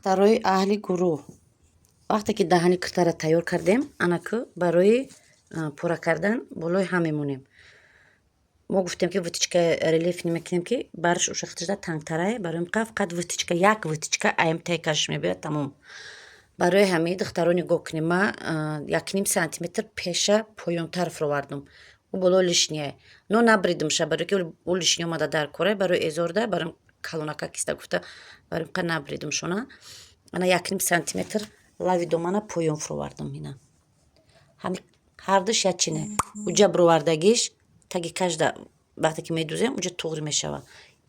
Духтарои аҳли гурӯҳ, вақте ки даҳани киртара тайёр кардем, анаку барои пора кардан болои ҳам мемонем. Мо гуфтем, ки вытачка рельефный мекунем, ки барш ушахташда тангтарае. Барои ҳамин фақат вытачка, як вытачка аям тай кашиш мебиёяд, тамом. Барои ҳамин, духтаро, нигоҳ кунем, ма 1,5 сантиметр пеша поёнтар фуровардум. Ӯ боло лишние, но набридумша, барои ки ӯ лишний омада дар кора барои эзорда, барои калонака киста гуфта, барои қа набридумшона. Ана 1,5 сантиметр лави домана поён фуровардум. Ина ҳами ҳардуш як чине. Уҷа бировардагиш таги кажда, вақте ки медузем, уҷа туғри мешава.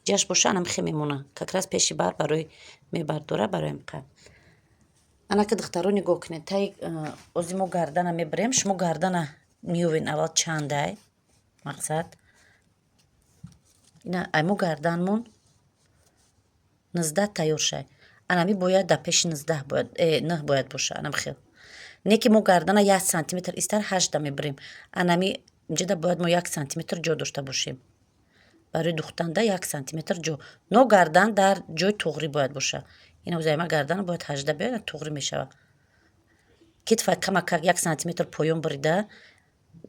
Ҷаш боша, анам хе мемона, как раз пеши бар барои мебардора. Барои ҳамқа, анака, духтаро, нигоҳ кунед, таи ози мо гардана мебарем. Шумо гардана меёвед аввал, чандай мақсад. Ина ай мо гарданмон 19 тайёр шай. Анами бояд дар пеши 19 бояд, 9 бояд боша. Анам хел не, ки мо гардана 1 сантиметр истар 8 мебарем. Анами инҷода бояд мо 1 сантиметр ҷо дошта бошем барои духтанда, 1 сантиметр ҷо, но гардан дар ҷои туғрӣ бояд боша. Ина озайма гардана бояд 18 биёяд, туғрӣ мешавад. Китфа камакак 1 сантиметр поён бурида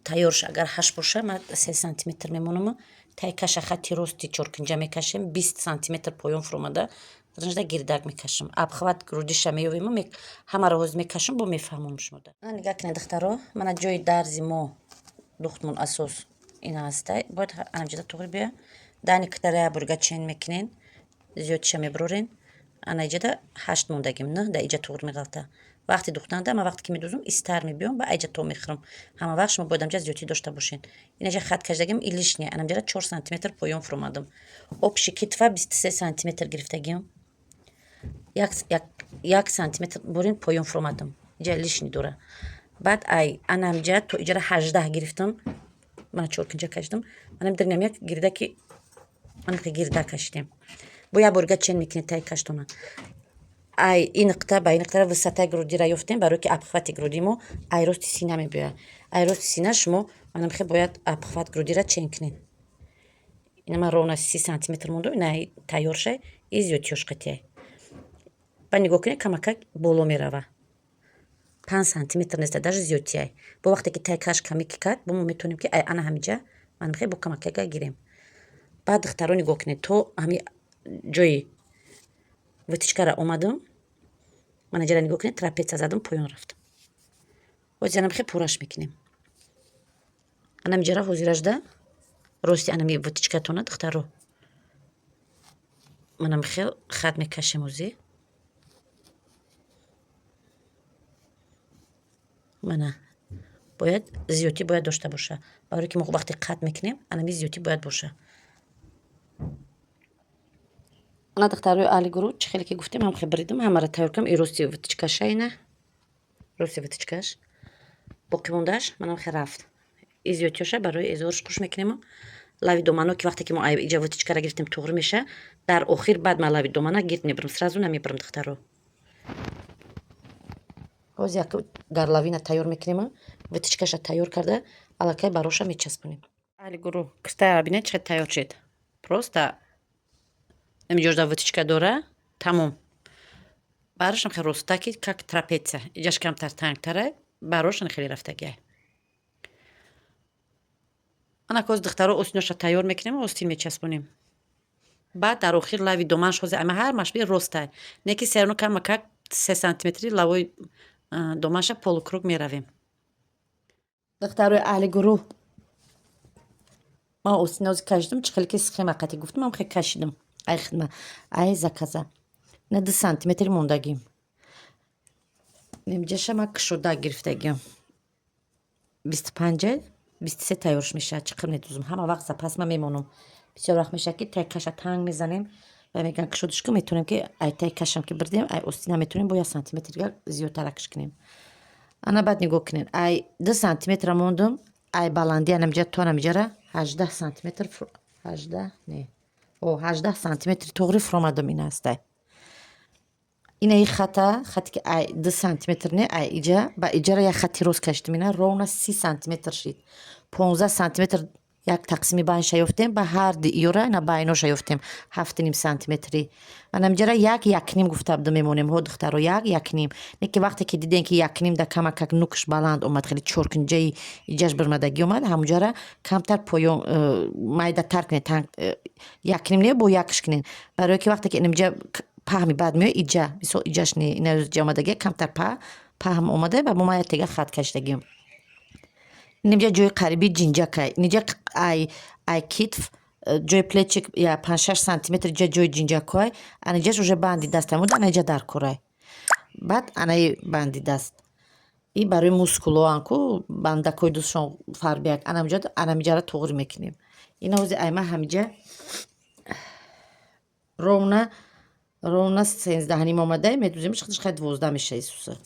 тайёрш. Агар 8 боша, ма 3 сантиметр мемонам. Тай каша хатти рости чоркунҷа мекашем, 20 сантиметр поён фуромада ранжда гирдак мекашам. Обхват груди ша меёвему ҳамаро ҳозир мекашам, бо мефаҳмонам шумода. Нигаҳ кунед, духтаро, мана ҷои дарзи мо духтмон асос ина ҳастай, бояд анамҷода туғри биёяд. Дани китара як бурга чен мекунен, зиёдиша мебурорен. Ана иҷода 8 мондагим, 9 да иҷа туғри меғалта. Вақти духтанда ма вақте ки медузум, истар мебиём ба айҷа то мехӯрам. Ҳама вақт шумо бояд амҷа зиёдтӣ дошта бошед. Инаҷа хат кашидагим и лишнее. Анамҷара 4 сантиметр поён фуромадам. Общий китфа 23 сантиметр гирифтагим, 1 сантиметр бурин поён фуромадам, иҷа лишний дора. Баъд ай анамҷа то иҷара 18 гирифтам, мана чоркунҷа кашидам. Манам дирнам як гирдаки, манка гирда кашидем. Бо як борига чен мекунед таи каштона. Ай ин нуқта ба ин нуқтара высота и груди ра ёфтем, барое ки обхвати груди мо ай рости сина мебиёяд. Ай рости сина шумо манамхе бояд обхват груди ра чен кунед. Ина ман ровно 30 сантиметр мондум. Ина тайёр шай и зиёдтиёш қатияй. Ба нигоҳ кунед, камакак боло мерава, 5 сантиметр неста, даже зиёдтияй. Бо вақте ки тай каш ками ки кард, бо мо метавонем, ки ай ана ҳамиҷа манамхе бо камакага гирем. Баъд, духтаро, нигоҳ кунед, то ҳами ҷои вытачка ра омадам. Мана ҷара нигоҳ кунед, трапеция задам, поён рафтам. Ҳозир анамхе пураш мекунем. Анамиҷара ҳозиражда рости анами вытачка тона, духтаро, манамхел хат мекашем. Ҳозир мана бояд зиёдтӣ бояд дошта боша, барое ки мо вақте қат мекунем, анами зиёдтӣ бояд боша. Ана, духтарои аҳли гурӯҳ, чӣ хеле ки гуфтем, ҳамхе бридам, ҳамаро тайёр кардам. И рости вытачка ша, ина рости вытачка ш боқӣ мондааш манамхе рафт. И зиёдтиёша барои эзорш хуш мекунему. Лави домано, ки вақте ки мо иҷа вытачка ра гирифтем, туғри меша дар охир. Баъд ман лави домана гирд мебарам, сразу намебарам, духтаро. Ҳозир як горловина тайёр мекунему, вытачка ша тайёр карда, аллакай бароша мечаспонем. Аҳли гурӯҳ, киртаяра бинед, чӣ хел тайёр шид. Просто ҳамиҷожда вытачка дора, тамом. Барошам хел ростаки, как трапеция. Иҷаш камтар тангтара, барошан хеле рафтагиай. Ана коз, духтаро, остиноша тайёр мекунем, остин мечаспонем. Баъд дар охир лави доманш. Ҳозир ама ҳамаш би ростай, не ки серно камакак 3 сантиметри лавои доманша полукруг меравем. Духтарои аҳли гурӯҳ, ман остинози кашидам, чӣ хеле ки схема қати гуфтам, ам хел кашидам. Ай хидма, ай заказа ина 2 сантиметри мондагим. Немҷаша ман кушода гирифтагиам, 25-а 23 тайёрш мешавад. Чӣ қадр медузам, ҳама вақт запас ман мемонам. Бисёр вақт мешавад, ки тай каша танг мезанем ва мегӯянд, кушодиш ку. Метавонем, ки ай тай кашам ки бирдем, ай остина метавонем бо 1 сантиметр дигар зиёдтаракш кунем. Ана баъд нигоҳ кунед, ай 2 сантиметра мондум, ай баландӣ анамиҷа то анамиҷара 18 сантиметр, 18 не, о 18 сантиметри туғри фуромадам. Ина ҳастай, ина и хата, хате ки ай 2 сантиметр не, ай иҷа ба иҷара як хати рост кашидам. Ина ровно 30 сантиметр шид, 15 сантиметр. Як тақсими байнша ёфтем, ба ҳар ди иёра ина байноша ёфтем, 7,5 сантиметрӣ. Анамҷара як якним гуфта буда мемонем, ҳо, духтаро, як якним. Не ки вақте ки дидем, ки якним да камакак нукш баланд омад, хеле чоркунҷаи иҷаш бирмадагӣ омад, ҳамуҷара камтар поён майдатар кунед, якним не, бо якш кунед. Барое ки вақте ки инамҷа паҳми бад меояд, иҷа мисол иҷаш не, ина ҷа омадагия камтар паҳм омада, ба мо ман як тега хат кашидагиам. Инҷа ҷои қариби ҷинҷакай. Инҷа ай китф ҷои плечик я 5-6 сантиметр ҷа ҷои ҷинҷакҳоай. Анаҷаш уже банди даст амуда, анаҷа дар корай. Баъд анаи банди даст. И барои мускулоан ку бандакҳои дустшон фарбияк. Анамҷа анамиҷара туғри мекунем. Ина ҳози айма ҳамиҷа ровно 13,5 омадай, медуземш, худаш хай 12 меша Исуса.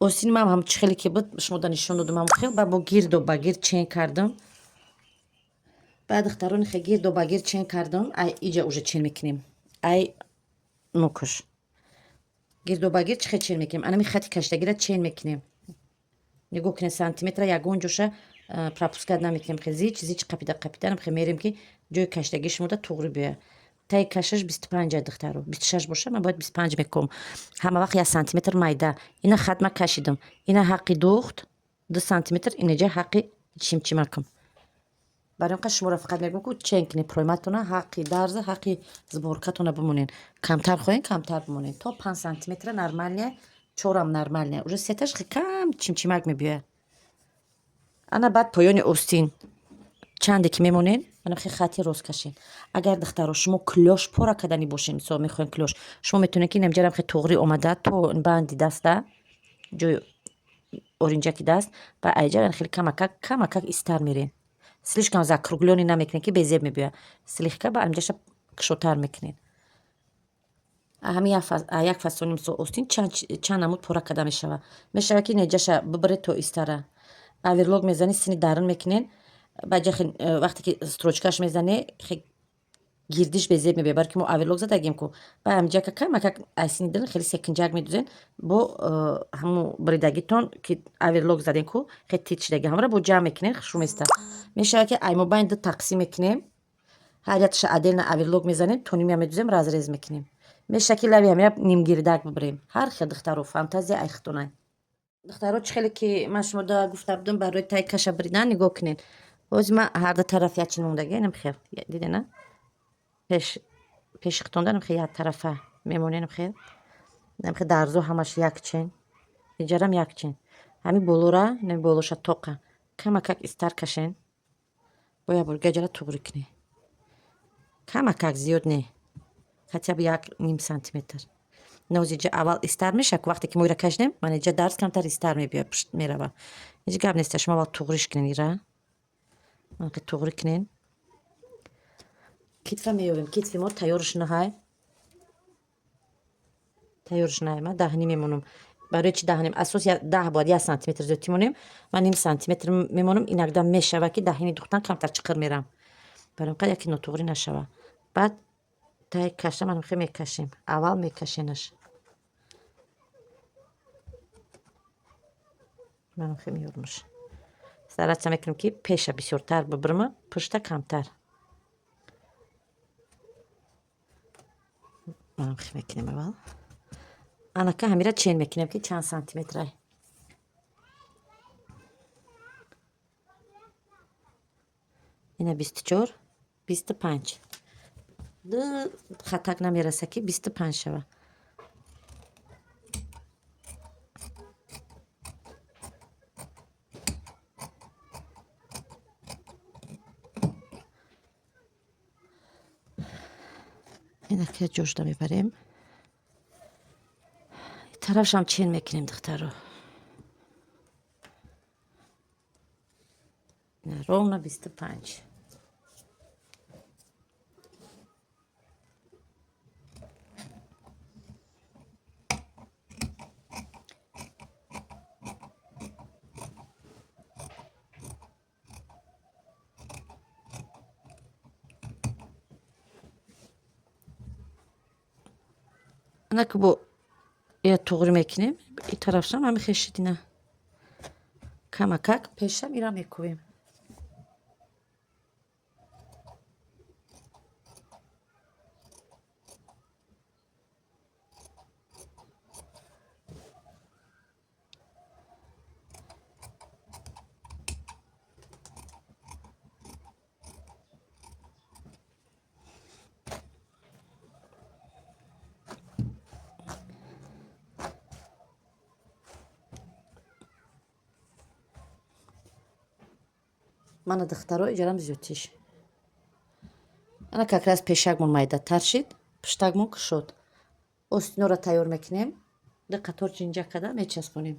Остини ман ҳам чӣ хеле ки буд, шумо да нишон додам, ҳам хел ба бо гирду ба гирд чен кардам. Баъд, духтарони хе, гирду ба гирд чен кардам, ай иҷа уже чен мекунем. Ай нукш. Гирду ба гирд чӣ хел чен мекунем? Анами хати кашидагира чен мекунем. Нигоҳ кунед, сантиметра ягон ҷоша пропускать намекунем. Хе зич зич қапида қапида хе мерем, ки ҷои кашидагии шумода туғри биёяд. Таи кашаш 25, духтаро, 26 боша, ман бояд 25 мекунам. Ҳама вақт 1 сантиметр майда. Ина хат ма кашидам. Ина ҳаққи духт 2 сантиметр, инаҷа ҳаққи чимчимакам. Барои он шуморо фақат мегӯям, ку чен кунед пройматона, ҳаққи дарза, ҳаққи сборкатона бимонед. Камтар хоҳем, камтар бимонед. То 5 сантиметра нормальная, чорам нормальная. Уже сеташ хе кам чимчимак мебиёяд. Ана баъд поёни остин чанде ки мемонед, ана хе хати рост кашед. Агар, духтаро, шумо клёш пора кардани бошед, мисол мехоҳем клёш, шумо метавонед, ки инамҷарам хе туғри омада то банди даста, ҷои оринҷаки даст, ба айҷа хеле камакак камакак истар мерен. Слишком закруглённый намекунед, ки безеб мебиёяд. Слегка ба амҷаша кушодтар мекунед. Ҳамин як фасони, мисол, остин чанд намуд пора карда мешавад. Мешавад, ки неҷаша бибаред то истара. Оверлок мезанед, сини дарун мекунед, баъд вақте ки строчкаш мезанед, гирдиш безеб мебиёяд, барои ки мо оверлок задагим ку. Ба ҳамҷака камакак ай сини дарун хеле секинҷак медузед, бо ҳамун бридагитон, ки оверлок задем ку, хеле тит шидаги, ҳамаро бо ҷамъ мекунед, хушрӯ места. Мешавад, ки ай мобайн ду тақсим мекунем, ҳар якташа отдельно оверлок мезанем, то нимя медузем, разрез мекунем. Мешавад, ки лаби ҳамя нимгирдак бибирем. Ҳар хел, духтаро, фантазия ай худтонай. Духтаро, чӣ хеле ки ман шумода гуфта будам, барои таи каша бридан нигоҳ кунед. Ҳозир ман ҳар ду тараф як чин мондагӣ, инам хел. Дидена? Пеш пеши худтонда хел як тарафа мемонем хел. Инам хел дарзо ҳамаш як чин. Иҷарам як чин. Ҳамин болора, инами болоша тоқа. Камакак истар кашен. Бо як бор гаҷара туғри кунед. Камакак, зиёд не. Хотя бы як ним сантиметр. Ноз иҷа аввал истар мешавад, вақте ки мо ира кашидем, ман иҷа дарз камтар истар мебиёяд, пушт мерава. Ҳеҷ гап неста, шумо аввал туғриш кунед ира. Туғри кунед. Китфа меёбем. Китфи мо тайёрш наҳай. Тайёрш наҳай. Ман 10,5 мемонам. Барои чи 10,5? Асос 10 бояд, 1 сантиметр зиёдтӣ монем. Ман ним сантиметр мемонам. Иногда мешавад, ки даҳини духтан камтар чиқир мерам. Барои он қадр яке нотуғрӣ нашавад. Баъд таи каша ман хе мекашем. Аввал мекашенаш. Ман хе меёрмаш. Стараться мекунем, ки пеша бисёртар бибирма, пушта камтар. Манам хе мекунем аввал. Анака ҳамира чен мекунем, ки чанд сантиметрай. Ина 24, 25. Ду хатак намераса, ки 25 шава. Инака ҷошда мебарем. Тарафшам чен мекунем, духтаро. Ровно 25. Анака бо я туғри мекунем. И тарафшам ҳами хешидина. Камакак пешам ира мекувем. Мана, духтаро, иҷарам зиёдтиш. Ана, как раз пешакмон майдатар шид, пуштакмон кушод. Остинора тайёр мекунем, ду қатор ҷинҷак када мечаспонем.